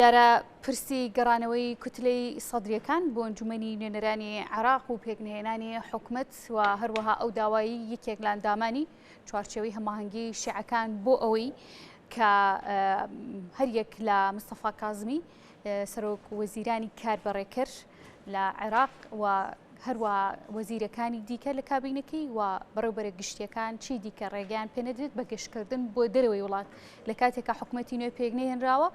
دیارە پرسی گەڕانەوەی کوتلەی سەدرییەکان بۆ ئەنجومەنی نوێنەرانی عێراق و پێکنەهێنانی حکومەت و هەروەها ئەو داوایی یەکێک لە ئەندامانی چوارچێوەی هەماهەنگی شیعەکان بۆ ئەوەی کە هەریەک لە مستەفا کازمی سەرۆک وەزیرانی کاربەڕێکەر لە عێراق و هەروە وەزیرەکانی دیکە لە کابینەکەی و بەڕێوبەرە گشتیەکان چی دیکە ڕێگەیان پێنەدرێت بە گەشتکردن بۆ دەرەوەی وڵات لە کاتێکا حکومەتی نوێ پێک نەهێنراوە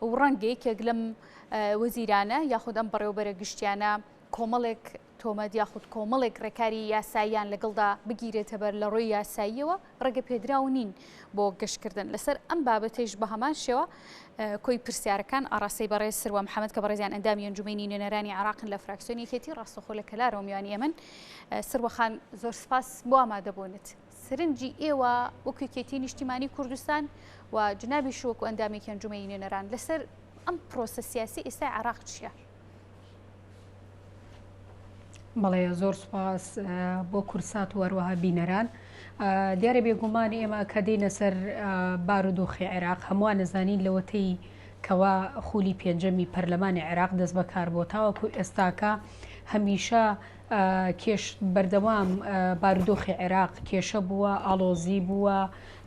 و ڕەنگە یەکێک لەم وەزیرانە یاخود ئەم بەڕێوبەرە گشتیانە کۆمەڵێک تۆمەت یاخود کۆمەڵێک ڕێکاری یاساییان لەگەڵدا بگیرێتەبەر لە ڕووی یاساییەوە ڕێگە پێدراو نین بۆ گەشتکردن. لەسەر ئەم بابەتەیش بە هەمان شێوە کۆی پرسیارەکان ئاڕاستەی بەڕێز سروە محەمەد کە بەڕێزیان ئەندامی ئەنجومەنی نوێنەرانی عێراقن لە فراکسیۆنی یەکێتی ڕاستەوخۆ لە کەلارەوە میوانی ئێمەن. سروە خان زۆر سپاس بۆ ئامادەبوونت. سەرنجی ئێوە وەکو یەکێتی نیشتیمانی کوردستان و جنابیش وەکو ئەندامێکی ئەنجومەنی نوێنەران لەسەر ئەم پرۆسە سیاسی ئێستای عێراق چییە؟ بەڵێ زۆر سوپاس بۆ کورسات و هەروەها بینەران. دیارە بێگومان ئێمە کە دێینە سەر بارودۆخی عێراق هەمووان نەزانین لەوەتەی کەوا خولی پێنجەمی پەرلەمانی عێراق دەست بەکار بۆ تاوەکو ئێستاکە هەمیشە کێش بەردەوام بارودۆخی عێراق کێشە بووە، ئاڵۆزی بووە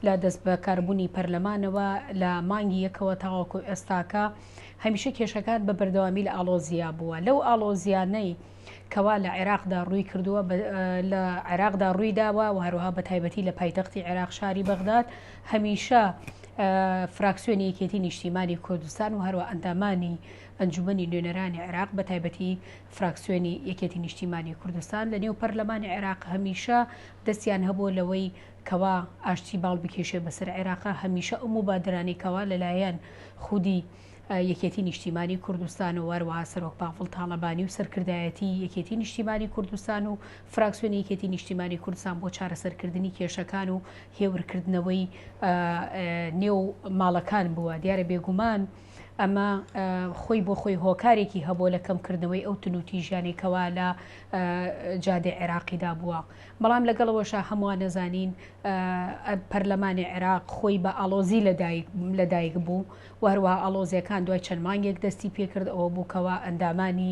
لە دەستبەکاربوونی پەرلەمانەوە لە مانگی یەکەوە تاوەکو ئێستاکە هەمیشە کێشەکان بە بەردەوامی لە ئاڵۆزیا بووە. لەو ئاڵۆزیانەی کەوا لە عێراقدا ڕووی کردووە لە عێراقدا ڕووی داوە و هەروەها بە تایبەتی لە پایتەختی عێراق شاری بەغداد هەمیشە فراکسیۆنی یەکێتی نیشتیمانی کوردستان و هەروە ئەندامانی ئەنجومەنی نوێنەرانی عێراق بە تایبەتی فراکسیۆنی یەکێتی نیشتیمانی کوردستان لە نێو پەرلەمانی عێراق هەمیشە دەستیان هەبووە لەوەی کەوا ئاشتی باڵ بکێشێ بەسەر عێراقا، هەمیشە ئەو موبادرانەی کەوا لەلایەن خودی یەکێتی نیشتیمانی کوردستان و هەروەها سەرۆک پاڤڵ تاڵەبانی و سەرکردایەتی یەکێتی نیشتیمانی کوردستان و فراکسیۆنی یەکێتی نیشتیمانی کوردستان بۆ چارەسەرکردنی کێشەکان و هێورکردنەوەی نێو ماڵەکان بووە. دیارە بێگومان ئەمە خۆی بۆ خۆی هۆکارێکی هەبووە لە کەمکردنەوەی ئەو توندوتیژیانەی کەوا لە جادەی عێراقیدا بووە. بەڵام لەگەڵ ئەوەشا هەمووان ئەزانین پەرلەمانی عێراق خۆی بە ئاڵۆزی لەدایک بوو و هەروەها ئاڵۆزیەکان دوای چەند مانگێک دەستی پێکرد ئەوە بوو کەوا ئەندامانی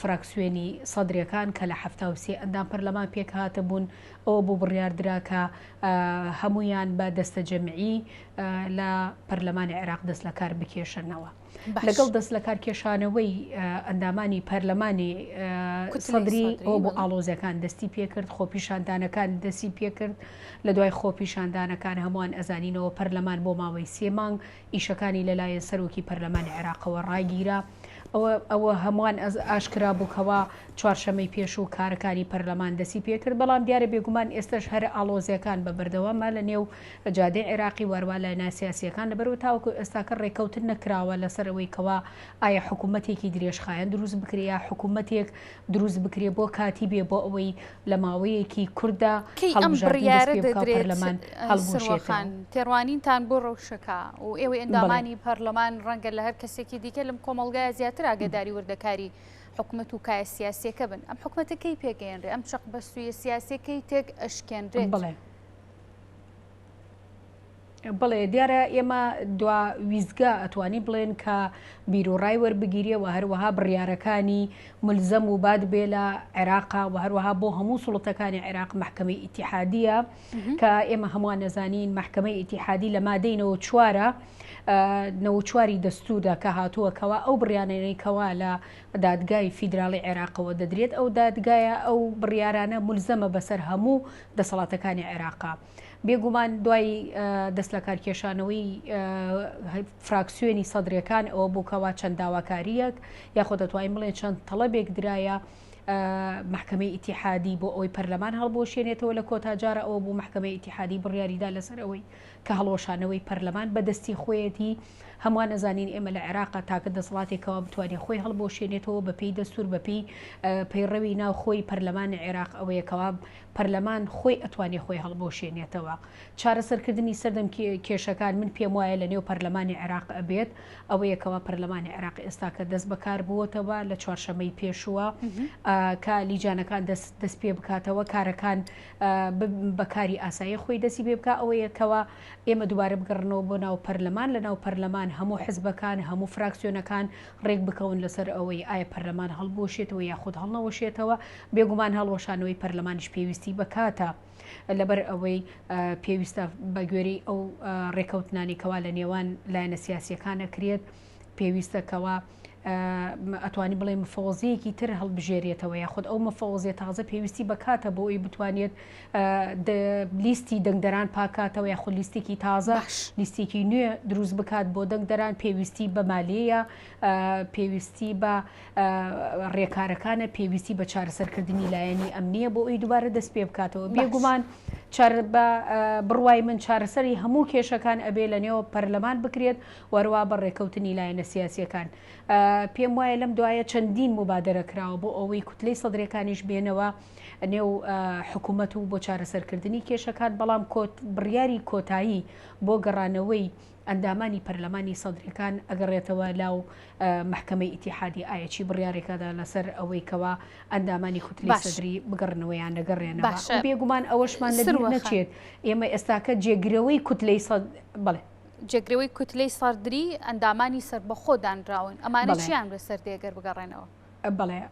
فراکسیۆنی سەدرەکان کە لە 73 ئەندام پەرلەمان پێکهاتبوون ئەوە بوو بڕیاردرا کە هەمویان بە دەستە جەمعی لە پەرلەمانی عێراق دەست لە کار بکێشنەوە. لەگەڵ دەست لەکارکێشانەوەی ئەندامانی پەرلەمانی سەدری ئەو بۆ ئاڵۆزیەکان دەستی پێکرد خۆپیشاندانەکان دەستی پێکرد لە دوای خۆپیشاندانەکان هەمووان ئەزانینەوە پەرلەمان بۆ ماوەی سێ مانگ ئیشەکانی لەلایەن سەرۆکی پەرلەمانی عێراقەوە ڕاگیرا ئەوە هەمووان ئاشکرا بوو کەوا چوارشەمەی پێشوو کارەکانی پەرلەمان دەستی پێکرد بەڵام دیارە بێگومان ئێستش هەر ئاڵۆزیەکان بە بەردەوامە لە نێو جادەی عێراقی واروا لایەنە سیاسییەکان لەبەرئەوە تاوەکو ئێستاکە ڕێککەوتن نەکراوە لەسەر ئەوەی کەوا ئایا حکوومەتێکی درێژخایەن دروست بکرێ یا حکوومەتێک دروست بکرێ بۆ کاتی بێ بۆ ئەوەی لە ماوەیەکی کورتدا کەی ئەم هەڵبژاردن دەست بڕیارە پێ بکا و دەدرێت پەرلەمان سروە هەڵبوەشێتەوە. خان؟ تێڕوانینتان بۆ ڕەوشەکە و ئێوەی بەڵێ. ئەندامانی پەرلەمان ڕەنگە لە هەر کەسێکی دیکە لەم کۆمەڵگایە زیاتر ئاگەداری وردەکاری حکومەت و کایە سیاسییەکە بن. ئەم حکومەتە کەی پێکئەهێنرێ؟ ئەم چەقبەستوویە سیاسییە کەی تێک ئەشکێنرێت؟ بەڵێ. بەڵێ دیارە ئێمە دوا ویستگە ئەتوانی بڵێن کە بیرروڕای وەربگیرێ و هەروەها بڕیارەکانی ملزەم و باد بێ لە عێراقا و هەروەها بۆ هەموو سوڵتەکانی عێراق مەحکەمەی ئیتیحادیە کە ئێمە هەمووان نەزانین مەحکەمەی ئیتیحادی لە مادەینەوە چوارە نەوە چواری دەستوردا کە هاتووە کەوا ئەو بڕیانەی کەوا لە دادگای فیدراڵی عێراقەوە دەدرێت ئەو دادگایە ئەو بڕیارانە ملزەمە بەسەر هەموو دەسەڵاتەکانی عێراقا. بێگومان دوای دەستلەکارکێشانەوەی فراکسیۆنی سەدرەکان ئەوە بوو کەوا چەند داواکارییەک یاخۆ دەتوانین بڵێن چەند تەڵەبێک درایە مەحکەمەی ئیتیحادی بۆ ئەوەی پەرلەمان هەڵبوەشێنێتەوە لە کۆتا جارە ئەوە بوو مەحکەمەی ئیتیحادی بڕیاریدا لەسەر ئەوەی کە هەڵوەشانەوەی پەرلەمان بەدەستی خۆیەتی هەمووان ئەزانین ئێمە لە عێراقا تاکە دەسەڵاتێکەوە بتوانێت خۆی هەڵبوەشێنێتەوە بەپێی دەستور بەپێی پەیڕەوی ناوخۆی پەرلەمانی عێراق ئەوەیە کەوا پەرلەمان خۆی ئەتوانێ خۆی هەڵبوەشێنێتەوە. چارەسەرکردنی سەردەم کێشەکان من پێم وایە لە نێو پەرلەمانی عێراق ئەبێت ئەوەیە کەوا پەرلەمانی عێراق ئێستاکە دەست بەکار بووەتەوە لە چوارشەمەی پێشووە کە لیجانەکان دەست دەست پێ بکاتەوە کارەکان بە کاری ئاسایی خۆی دەستی پێ بکا ئەوەیە کەوا ئێمە دووبارە بگەڕنەوە بۆ ناو پەرلەمان، لە ناو پەرلەمان هەموو حزبەکان، هەموو فراکسیۆنەکان ڕێک بکەون لەسەر ئەوەی ئایا پەرلەمان هەڵبوەشێتەوە یاخود هەڵنەوەشێتەوە، بێگومان هەڵوەشانەوەی پەرلەمانیش پێویستی بە کاتە، لەبەر ئەوەی پێویستە بە گوێرەی ئەو ڕێکەوتنانەی کەوا لە نێوان لایەنە سیاسیەکان ئەکرێت، پێویستە کەوا ئەتوانی بڵێ مفەوەزیەکی تر هەڵبژێرێتەوە یاخود ئەو مفەوەزیە تازە پێویستی بە کاتە بۆ ئەوی بتوانێت لیستی دەنگدەران پاکاتەوە یاخود لیستێکی تازە لیستێکی نوێ دروست بکات بۆ دەنگدەران پێویستی بە مالیەیە پێویستی بە ڕێکارەکانە پێویستی بە چارەسەرکردنی لایەنی ئەمنیە بۆ ئەوی دووبارە دەست پێ بکاتەوە بێگومان بە بڕوای من چارەسەری هەموو کێشەکان ئەبێ لە نێو پەرلەمان بکرێت وەروا بە ڕێکەوتنی لایەنە سیاسیەکان. پێم وایە لەم دوایە چەندین موبادەرە کراوە بۆ ئەوەی کوتلەی سەدرەکانیش بێنەوە نێو حکوومەت و بۆ چارەسەرکردنی کێشەکان، بەڵام بڕیاری کۆتایی بۆ گەڕانەوەی ئەندامانی پەرلەمانی سەدرەکان ئەگەڕێتەوە لاو مەحکەمەی ئیتیحادی ئایا چی بڕیارێکەدا لەسەر ئەوەی کەوا ئەندامانی کوتلەی سەدری بگەڕنەوە یان نەگەڕێنەوە. بێگومان ئەوەشمان لەبیر نەچێت ئێمە ئێستاکە جێگرەوەی کوتلەی بەڵێ. جێگرەوەی کوتلەی سەدری ئەندامانی سەربەخۆ دانراون، ئەمانە چیان بەسەر دێ گەر بگەڕێنەوە؟ بەڵێ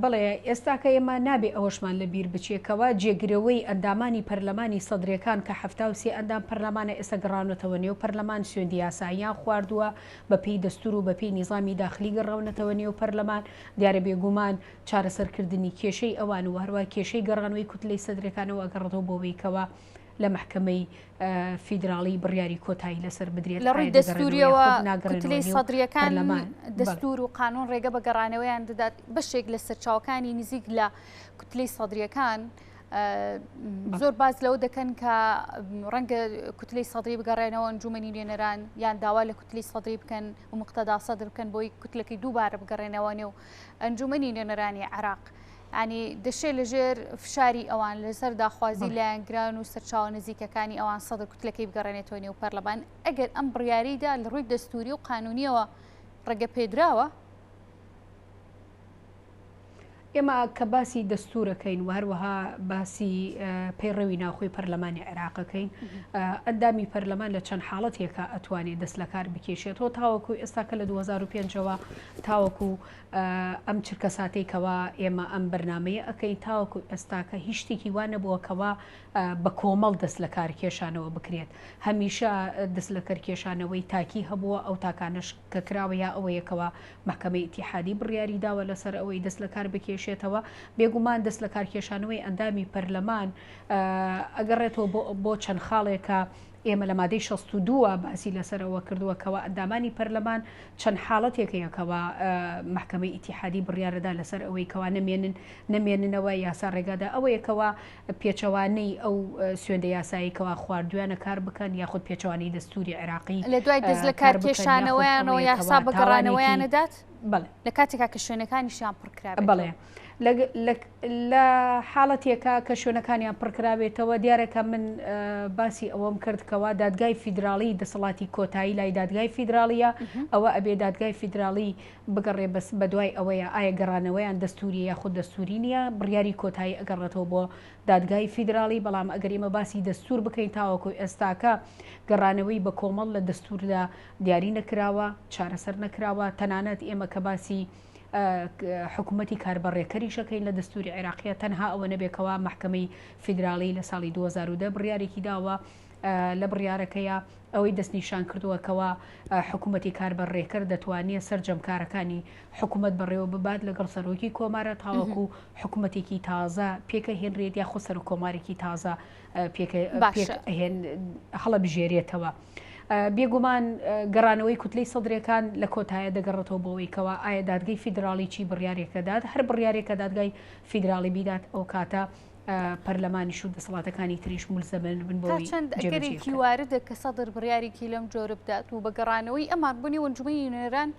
بەڵێ ئێستاکە ئێمە نابێ ئەوەشمان لە بیر بچێ کەوا جێگرەوەی ئەندامانی پەرلەمانی سەدرەکان کە 73 ئەندام پەرلەمانە ئێستا گەڕاونەتەوە نێو پەرلەمان سوێندی یاساییان خواردووە بە پێی دەستور و بە پێی نیزامی داخلی گەڕاونەتەوە نێو پەرلەمان دیارە بێگومان چارەسەرکردنی کێشەی ئەوان و هەروە کێشەی گەڕانەوەی کوتلەی سەدرەکانەوە ئەگەڕێتەوە بۆ ئەوەی کەوا لە مەحکەمەی فیدراڵی بڕیاری کۆتایی لەسەر بدرێت لە ڕووی دەستوریەوە کوتلەی سەدریەکان دەستور و قانون ڕێگە بە گەڕانەوەیان دەدات بەشێک لە سەرچاوەکانی نزیک لە کوتلەی سەدریەکان زۆر باز لەوە دەکەن کە ڕەنگە کوتلەی سەدری بگەڕێنەوە ئەنجومەنی نوێنەران یان داوا لە کوتلەی سەدری بکەن و مقتەدا سەدر بکەن بۆی کوتلەکەی دووبارە بگەڕێنەوە نێو ئەنجومەنی نوێنەرانی عێراق. یانی دەشێ لەژێر فشاری ئەوان لەسەر داخوازی لایەنگران و سەرچاوە نزیکەکانی ئەوان سەدر کوتلەکەی بگەڕێنێتەوە نێو پەرلەمان ئەگەر ئەم بڕیاریدا لە ڕووی دەستوری و قانونیەوە ڕێگە پێدراوە؟ ئێمە کە باسی دەستورەکەین و هەروەها باسی پەیڕەوی ناوخۆی پەرلەمانی عێراقەکەین ئەندامی پەرلەمان لە چەند حاڵەتێکە ئەتوانێت دەست لە کار بکێشێتەوە تاوەکو ئێستا کە لە 2005ەوە تاوەکو ئەم چرکەساتەی کەوا ئێمە ئەم بەرنامەیە ئەکەین تاوەکو ئێستاکە هیچ شتێکی وا نەبووە کەوا بە کۆمەڵ دەست لە کار کێشانەوە بکرێت هەمیشە دەست لە کەر کێشانەوەی تاکی هەبووە ئەو تاکانەش کە کراوە یا ئەوەیە کەوا مەحکەمەی ئیتیحادی بڕیاری داوە لەسەر ئەوەی دەست لە کار بکێشێتەوە بێگومان دەست لە کار کێشانەوەی ئەندامی پەرلەمان ئەگەڕێتەوە بۆ چەند خاڵێکە ئێمە لە مادەی 62 ە باسی لەسەر ئەوە کردووە کەوا ئەندامانی پەرلەمان چەند حاڵەتێک هەیە کەوا مەحکەمەی ئیتیحادی بڕیارەدا لەسەر ئەوەی کەوا نەمێنن نەمێننەوە یاسا ڕێگادا ئەوەیە کەوا پێچەوانەی ئەو سوێندە یاسایی کەوا خواردویانە کار بکەن یاخود پێچەوانەی دەستوری عێراقی لە دوای دەست لە کار کێشانەوەیانەوە یاسا بە گەڕانەوەیان دەدات؟ بەڵێ. لە کاتێکا کە شوێنەکانیشیان پڕ کرابێتەوە. بەڵێ. لە حاڵەتێکا کە شوێنەکانیان پڕ کرابێتەوە، دیارە کە من باسی ئەوەم کرد کەوا دادگای فیدراڵی دەسەڵاتی کۆتایی لای دادگای فیدراڵیە، ئەوە ئەبێ دادگای فیدراڵی بگەڕێ بەس بەدوای ئەوەیە ئایا گەڕانەوەیان دەستوریە یاخود دەستوری نییە، بڕیاری کۆتایی ئەگەڕێتەوە بۆ دادگای فیدراڵی، بەڵام ئەگەر ئێمە باسی دەستور بکەین تاوەکو ئێستاکە گەڕانەوەی بە کۆمەڵ لە دەستوردا دیاری نەکراوە، چارەسەر نەکراوە، تەنانەت ئێمە کە باسی حکوومەتی کاربەڕێکەریش ئەکەین لە دەستوری عێراقیە تەنها ئەوە نەبێ کەوا مەحکەمەی فیدراڵی لە ساڵی 2010 بڕیارێکی داوە لە بڕیارەکەیا ئەوەی دەستنیشان کردووە کەوا حکوومەتی کاربەڕێکەر دەتوانێت سەرجەم کارەکانی حکوومەت بەڕێوە ببات لەگەڵ سەرۆکی کۆمارە تاوەکو حکوومەتێکی تازە پێکەهێنرێت یاخود سەرۆک کۆمارێکی تازە پێک هێن هەڵەبژێرێتەوە. بێگومان گەڕانەوەی کوتلەی سەدرەکان لە کۆتایە دەگەڕێتەوە بۆ ئەوەی کەوا ئایا دادگای فیدراڵی چی بڕیارێک دەدات، هەر بڕیارێک کە دادگای فیدراڵی بیدات ئەو کاتە پەرلەمانیش و دەسەڵاتەکانی تریش مولزەمن بن بۆ ئەوەی چەند جێبەجێی ئەگەرێکی بکەن. واردە کە سەدر بڕیارێکی لەم جۆرە بدات و بە گەڕانەوەی ئەمان بۆ نێو ئەنجومەنی نوێنەران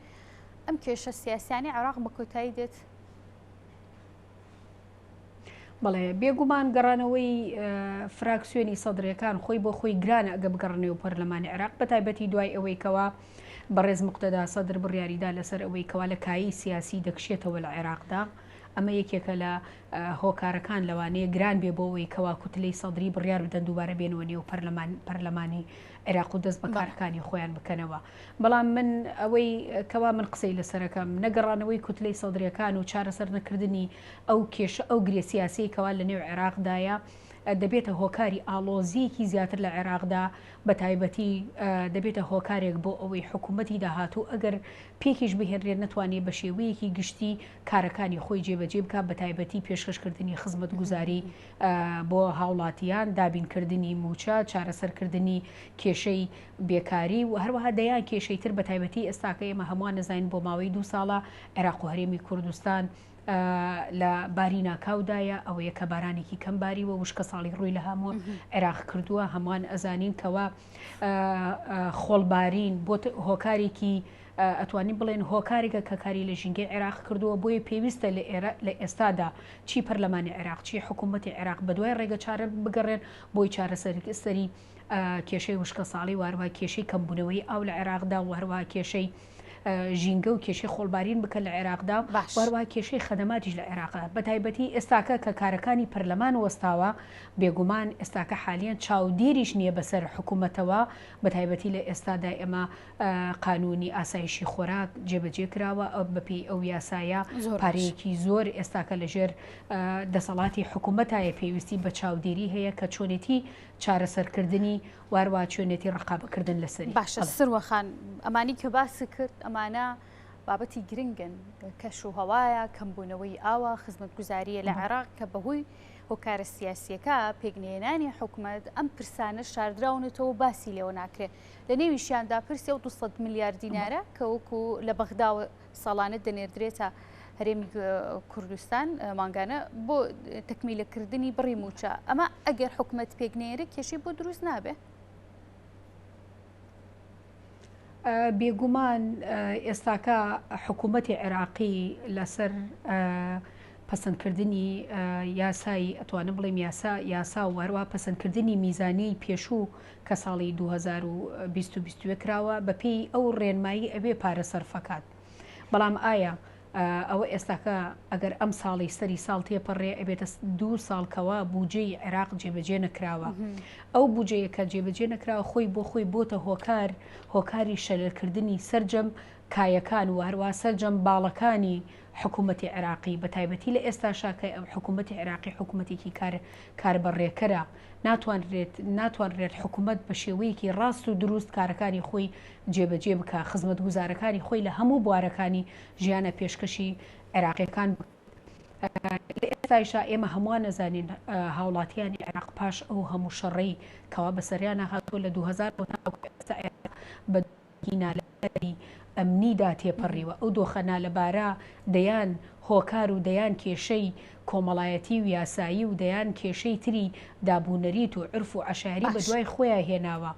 ئەم کێشە سیاسیانەی عێراق بە کۆتایی دێت؟ بەڵێ بێگومان گەڕانەوەی فراکسیۆنی سەدرەکان خۆی بۆ خۆی گرانە ئەگە بگەڕنەوە پەرلەمانی عێراق بە تایبەتی دوای ئەوەی کەوا بەڕێز مقتەدا سەدر بڕیاریدا لەسەر ئەوەی کەوا لە کایەی سیاسی دەکشێتەوە لە عێراقدا. ئەمە یەکێکە لە هۆکارەکان لەوانەیە گران بێ بۆ ئەوەی کەوا کوتلەی سەدری بڕیار بدەن دووبارە بێنەوە نێو پەرلەمان پەرلەمانی عێراق و دەست بە کارەکانی خۆیان بکەنەوە. بەڵام من ئەوەی کەوا من قسەی لەسەرەکەم نەگەڕانەوەی کوتلەی سەدریەکان و چارەسەر نەکردنی ئەو کێشە ئەو گرێ سیاسیەی کەوا لە نێو عێراقدایە دەبێتە هۆکاری ئاڵۆزیەکی زیاتر لە عێراقدا بە تایبەتی دەبێتە هۆکارێک بۆ ئەوەی حکوومەتی داهاتوو ئەگەر پێکیش بهێنرێت نەتوانێت بە شێوەیەکی گشتی کارەکانی خۆی جێبەجێ بکات بە تایبەتی پێشکەشکردنی خزمەتگوزاری بۆ هاوڵاتیان، دابینکردنی مووچە، چارەسەرکردنی کێشەی بێکاری و هەروەها دەیان کێشەی تر بەتایبەتی ئێستاکە ئێمە هەمووان دەزانین بۆ ماوەی دوو ساڵە عێراق و هەرێمی کوردستان لە باری ناکاودایە ئەوەیە کە بارانێکی کەم باریوە وشکە ساڵی ڕووی لە هەموو عێراق کردووە هەمووان ئەزانین کەوا خۆڵبارین بۆ هۆکارێکی ئەتوانین بڵێن هۆکارێکە کە کاری لە ژینگەی عێراق کردووە بۆیە پێویستە لە ئێرە لە ئێستادا چی پەرلەمانی عێراق چی حکوومەتی عێراق بەدوای ڕێگە چارە بگەڕێن بۆی چارەسەری کێشەی وشکەساڵی و هەروەها کێشەی کەمبوونەوەی ئاو لە عێراقدا و هەروەها کێشەی ژینگە و کێشەی خۆڵبارین بکەن لە عێراقدا و هەروەها کێشەی خەدەماتیش لە عێراقدا بە تایبەتی ئێستاکە کە کارەکانی پەرلەمان وەستاوە بێگومان ئێستاکە حالیەن چاودێریش نییە بەسەر حکوومەتەوە بە تایبەتی لە ئێستادا ئێمە قانونی ئاسایشی خۆراک جێبەجێ کراوە بەپێی ئەو یاسایە پارەیەکی زۆر ئێستاکە لەژێر دەسەڵاتی حکوومەتایە پێویستی بە چاودێری هەیە کە چۆنێتی چارەسەرکردنی و هەروەها چۆنێتی ڕقابەکردن لەسەری. باشە سروە خان ئەمانی کە باست کرد ئەمانە بابەتی گرنگن کەش و هەوایە کەمبوونەوەی ئاوە خزمەتگوزاریە لە عێراق کە بەهۆی هۆکارە سیاسیەکە پێکنێنانی حکومەت ئەم پرسانە شاردراونەتەوە باسی لێوە ناکرێت لە نێویشیاندا پرسی ئەو 200 ملیار دینارە کە وەکو لە بەغداوە ساڵانە دەنێردرێتە هەرێمی کوردستان مانگانە بۆ تەکمیلەکردنی بڕی مووچە ئەمە ئەگەر حکومەت پێک نێرێ کێشەی بۆ دروست نابێ؟ بێگومان ئێستاکە حکوومەتی عێراقی لەسەر پەسەندکردنی یاسای ئەتوانم بڵێم یاسا یاسا و هەروە پەسەندکردنی میزانیەی پێشوو کە ساڵی 2020 و 21 کراوە بەپێی ئەو ڕێنمایی ئەبێ پارە سەرفەکات بەڵام ئایا ئەوە ئێستاکە ئەگەر ئەم ساڵی سەری ساڵ تێپەڕێ ئەبێتە دوو ساڵ کەوا بودجەی عێراق جێبەجێ نەکراوە ئەو بودجەیە کە جێبەجێ نەکراوە خۆی بۆ خۆی بۆتە هۆکار هۆکاری شەلەلکردنی سەرجەم کایەکان و هەروە سەرجەم باڵەکانی حکوومەتی عێراقی بە تایبەتی لە ئێستاشا کە حکوومەتی عێراقی حکوومەتێکی کار کاربەڕێکەرە ناتوانرێت ناتوانرێت حکوومەت بە شێوەیەکی ڕاست و دروست کارەکانی خۆی جێبەجێ بکا، خزمەتگوزارەکانی خۆی لە هەموو بوارەکانی ژیانە پێشکەشی عێراقیەکان بکات. لە ئێستایشا ئێمە هەمووان ئەزانین هاوڵاتیانی عێراق پاش ئەو هەموو شەڕەی کەوا بەسەریانا هاتووە لە 2000 تاوەکو ئێستا عێراق بە دۆخێکی نالەباری ئەمنیدا تێپەڕیوە، ئەو دۆخە نالەبارە دەیان هۆکار و دەیان کێشەی کۆمەڵایەتی و یاسایی و دەیان کێشەی تری دابونەریت و عورف و عەشایەری بەدوای خۆیا هێناوە.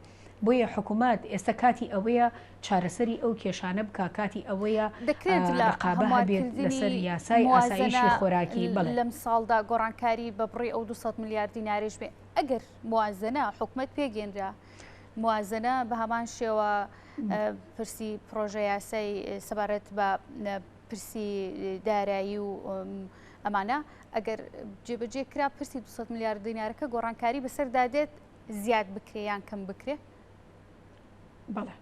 بۆیە حکومەت ئێستا کاتی ئەوەیە چارەسەری ئەو کێشانە بکا، کاتی ئەوەیە دەکرێت لە ڕقابە هەبێت لەسەر هەموارکردنی یاسای موازنە ئاسایشی خۆراکی، بەڵێ. لەم ساڵدا گۆڕانکاری بە بڕی ئەو 200 ملیار دینارەیش بێ ئەگەر موازنە حکومەت پێکهێنرا موازنە بە هەمان شێوە پرسی پرۆژە یاسای سەبارەت بە پرسی دارایی و ئەمانە ئەگەر جێبەجێ کرا پرسی 200 ملیار دینارەکە گۆڕانکاری بەسەردا دێت زیاد بکرێ یان کەم بکرێ؟ بەڵێ.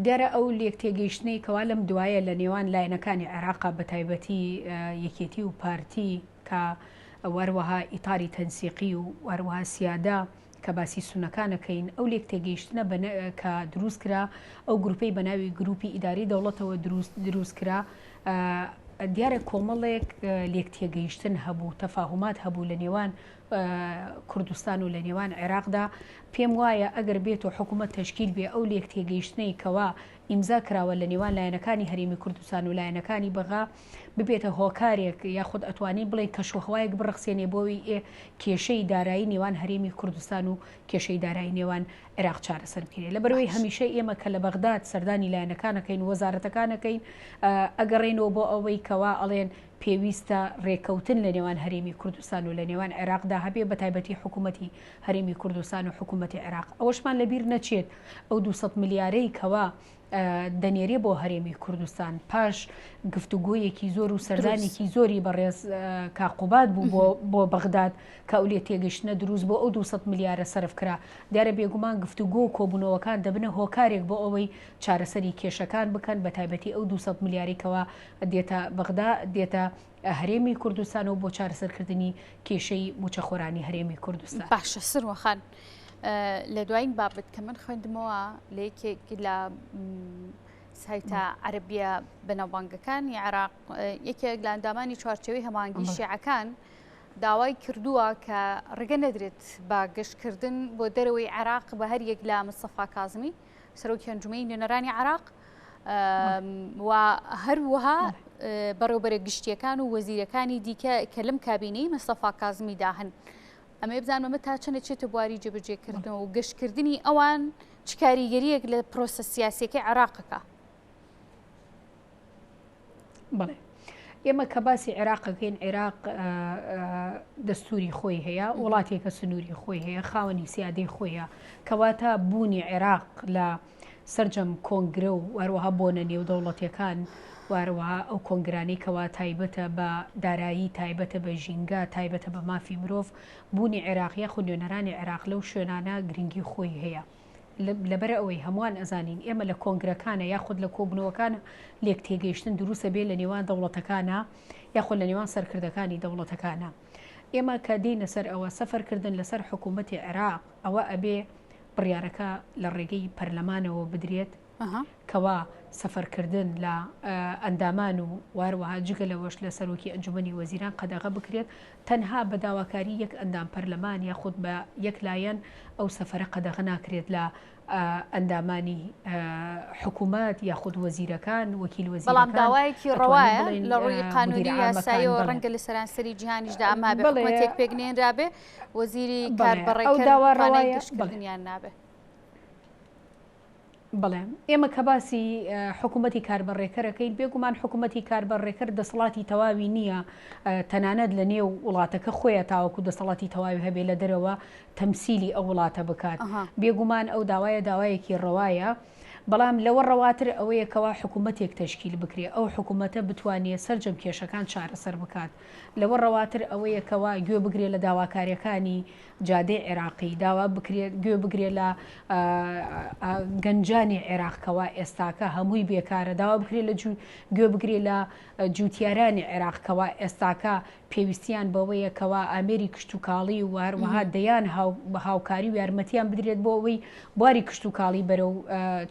دیارە ئەو لێک تێگەیشتنەی کەوا لەم دوایە لە نێوان لایەنەکانی عێراقا بە تایبەتی یەکێتی و پارتی کە وەروەها ئیتاری تەنسیقی و وەروەها سیادە کە باسی سونەکانەکەین ئەو لێک تێگەیشتنە کە دروست کرا ئەو گروپەی بە ناوی گروپی ئیداری دەوڵەتەوە دروست دروست کرا دیارە کۆمەڵێک لێک تێگەیشتن هەبوو تەفاهومات هەبوو لە نێوان کوردستان و لە نێوان عێراقدا، پێم وایە ئەگەر بێتو حکومەت تەشکیل بێ ئەو لێک تێگەیشتنەی کەوا ئیمزا کراوە لە نێوان لایەنەکانی هەرێمی کوردستان و لایەنەکانی بەغا ببێتە هۆکارێک یاخود ئەتوانین بڵێین کەشوهەوایەک بڕەخسێنێ بۆوی ئێ کێشەی دارایی نێوان هەرێمی کوردستان و کێشەی دارایی نێوان عێراق چارەسەر بکرێ لەبەرئەوەی هەمیشە ئێمە کە لە بەغداد سەردانی لایەنەکان ئەکەین وەزارەتەکان ئەکەین ئەگەڕێینەوە بۆ ئەوەی کەوا ئەڵێن پێویستە رێککەوتن لە نێوان هەرێمی کوردستان و لە نێوان عێراقدا هەبێ بە تایبەتی حکوومەتی هەرێمی کوردستان و حکوومەتی عێراق. ئەوەشمان لە بیر نەچێت ئەو 200 ملیارەی کەوا دەنێرێ بۆ هەرێمی کوردستان پاش گفتوگۆیەکی زۆر و سەردانێکی زۆری بەڕێز کاک قوباد بوو بۆ بۆ بەغداد کە ئەو لێ تێگەشتنە دروست بۆ ئەو 200 ملیارە سەرف کرا دیارە بێگومان گفتوگۆ و کۆبوونەوەکان دەبنە هۆکارێک بۆ ئەوەی چارەسەری کێشەکان بکەن بە تایبەتی ئەو 200 ملیاری کەوا دێتە بەغدا دێتە هەرێمی کوردستان و بۆ چارەسەرکردنی کێشەی موچەخۆرانی هەرێمی کوردستان. باشە سروە خان لە دوایین بابەت کە من خوێندمەوە لە یەکێک لە سایتە عەربیە بەناوبانگەکانی عێراق یەکێک لە ئەندامانی چوارچێوەی هەماهەنگی شیعەکان داوای کردووە کە ڕێگە نەدرێت بە گەشتکردن بۆ دەرەوەی عێراق بە هەر یەک لە مستەفا کازمی سەرۆکی ئەنجومەی نوێنەرانی عێراق و هەروەها بەڕێوبەرە گشتیەکان و وەزیرەکانی دیکە کە لەم کابینەی مستەفا کازمیدا هەن. ئەمەوێ بزانم ئەمە تا چەند چێتە بواری جێبەجێکردنەوە و گەشتکردنی ئەوان چ کاریگەریەک لە پرۆسە سیاسیەکەی عێراقەکە؟ بەڵێ ئێمە کە باسی عێراقەکەین عێراق دەستوری خۆی هەیە وڵاتێکە سنووری خۆی هەیە خاوەنی سیادەی خۆیە کەواتە بوونی عێراق لە سەرجەم کۆنگرە و هەروەها بۆنە نێودەوڵەتیەکان و هەروەها ئەو کۆنگرانەی کەوا تایبەتە بە دارایی، تایبەتە بە ژینگە، تایبەتە بە مافی مرۆڤ، بوونی عێراق یاخود نوێنەرانی عێراق لەو شوێنانە گرنگی خۆی هەیە. لەبەرئەوەی هەمووان ئەزانین ئێمە لە کۆنگرەکانە یاخود لە کۆبوونەوەکانە لێکتێگەیشتن دروست ئەبێ لە نێوان دەوڵەتەکانە یاخود لە نێوان سەرکردەکانی دەوڵەتەکانە. ئێمە کە دێینە سەر ئەوە سەفەرکردن لەسەر حکوومەتی عێراق ئەوە ئەبێ بڕیارەکە لە ڕێگەی پەرلەمانەوە بدرێت کەوا سەفەرکردن لە ئەندامان و هەروەها جگە لەوەش لە سەرۆکی ئەنجومەنی وەزیران قەدەغە بکرێت تەنها بە داواکاری یەک ئەندام پەرلەمان یاخود بە یەک لایەن ئەو سەفەرە قەدەغە ناکرێت لە ئەندامانی حکومەت یاخود وەزیرەکان وەکیل بەڵام وەزیرەکان داوایەکی ئەتوانین ڕەوایە بڵێین لە ڕووی قانونی مدیر و عامەکان یاساییەوە بەڵێ ڕەنگە لە سەرانسەری جیهانیشدا ئەمە بێ بەڵێ حکومەتێک پێک نێنرابێ وەزیری بەڵێ ئەو کاربەڕێکەر داوا توانای ڕەوایە بەڵێ. گەشتکردنیان نابێ. بەڵێ ئێمە کە باسی حکوومەتی کاربەڕێکەرەکەین بێگومان حکوومەتی کاربەڕێکەر دەسەڵاتی تەواوی نییە تەنانەت لە نێو وڵاتەکە خۆیە تاوەکو دەسەڵاتی تەواوی هەبێ لە دەرەوە تەمسیلی ئەو وڵاتە بکات بێگومان ئەو داوایە داوایەکی ڕەوایە بەڵام لەوە ڕەواتر ئەوەیە کەوا حکوومەتێک تەشکیل بکرێ ئەو حکوومەتە بتوانێ سەرجەم کێشەکان چارەسەر بکات لەوە ڕەواتر ئەوەیە کەوا گوێ بگرێ لە داواکاریەکانی جادەی عێراقی، داوا بکرێت گوێ بگرێت لە گەنجانی عێراق کەوا ئێستاکە هەمووی بێکارە، داوا بکرێت لە گوێ بگرێت لە جوتیارانی عێراق کەوا ئێستاکە پێویستیان بەوەیە کەوا ئامێری کشتوکاڵی و هەروەها دەیان هاوکاری و یارمەتیان بدرێت بۆ ئەوەی بواری کشتوکاڵی بەرەو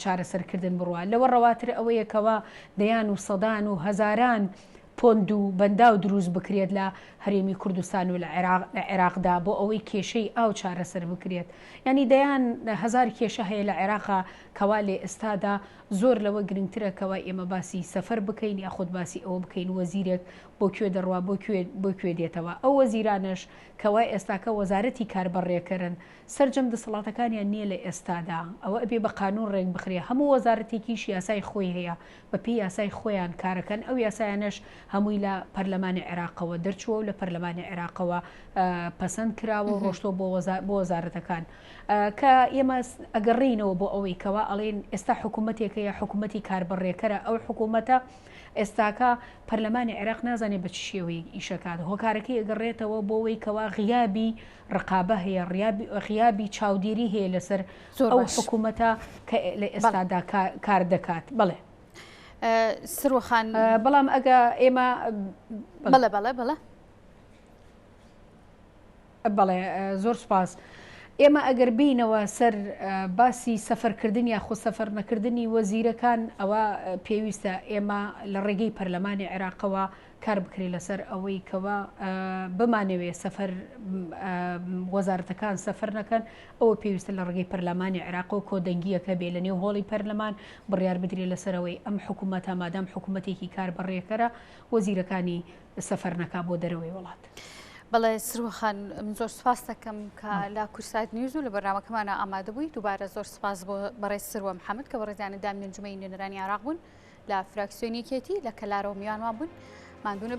چارەسەرکردن بڕوا. لەوە ڕەواتر ئەوەیە کەوا دەیان و سەدان و هەزاران پۆند و بەنداو دروست بکرێت لە هەرێمی کوردستان و لە عێراقدا بۆ ئەوەی کێشەی ئاو چارەسەر بکرێت. یانی دەیان هەزار کێشە هەیە لە عێراقا کەوا لە ئێستادا زۆر لەوە گرنگترە کەوا ئێمە باسی سەفەر بکەین یاخود باسی ئەوە بکەین وەزیرێک بۆ کوێ دەڕوا بۆ کوێ بۆ کوێ دێتەوە. ئەو وەزیرانەش کەوا ئێستاکە وەزارەتی کاربەڕێکەرن سەرجەم دەسەڵاتەکانیان نییە لە ئێستادا، ئەوە ئەبێ بە قانوون ڕێک بخرێ، هەموو وەزارەتێکیش یاسای خۆی هەیە، بە پێی یاسای خۆیان کارەکەن، ئەو یاسایانەش هەمووی لە پەرلەمانی عێراقەوە دەرچووە و لە پەرلەمانی عێراقەوە پەسەند کراوە و ڕۆشتووە بۆ وەزارەتەکان. کە ئێمە ئەگەڕێینەوە بۆ ئەوەی کەوا ئەڵێین ئێستا حکوومەتێک هەیە، حکوومەتی کاربەڕێکەرە، ئەو حکوومەتە ئێستاکە پەرلەمانی عێراق نازانێ بە چ شێوەیەک ئیشەکات، هۆکارەکەی ئەگەڕێتەوە بۆ ئەوەی کەوا غیابی ڕقابە هەیە، غیابی چاودێری هەیە لەسەر ئەو حکوومەتە کە لە ئێستادا کار دەکات. بەڵێ. سروە خان. بەڵام ئەگە ئێمە. بەڵێ بەڵێ بەڵێ. بەڵێ زۆر سوپاس. ئێمە ئەگەر بینەوە سەر باسی سەفەرکردن یاخود سەفەر نەکردنی وەزیرەکان ئەوە پێویستە ئێمە لە ڕێگەی پەرلەمانی عێراقەوە کار بکرێت لەسەر ئەوەی کەوا بمانەوێ سەفەر وەزارەتەکان سەفەر نەکەن ئەوە پێویستە لە ڕێگەی پەرلەمانی عێراقەوە کۆدەنگیەک هەبێ لە نێو هۆڵی پەرلەمان بڕیار بدرێت لەسەرەوەی ئەم حکوومەتە مادام حکوومەتێکی کار بەڕێکەرە وەزیرەکانی سەفەر نەکا بۆ دەرەوەی وڵات. بەڵێ سروە خان من زۆر سپاس دەکەم کە لە کوردسات نیوز و لە بەرنامەکەمانە ئامادە بووی دووبارە زۆر سپاس بۆ بەڕێز سروە محەممەد کە بەڕێزیان ئەندامی ئەنجومەنی نوێنەرانی عێراق بوون لە فراکسیۆنی یەکێتی لە کەلارەوە میوانمان بوون ماندوو نەبن.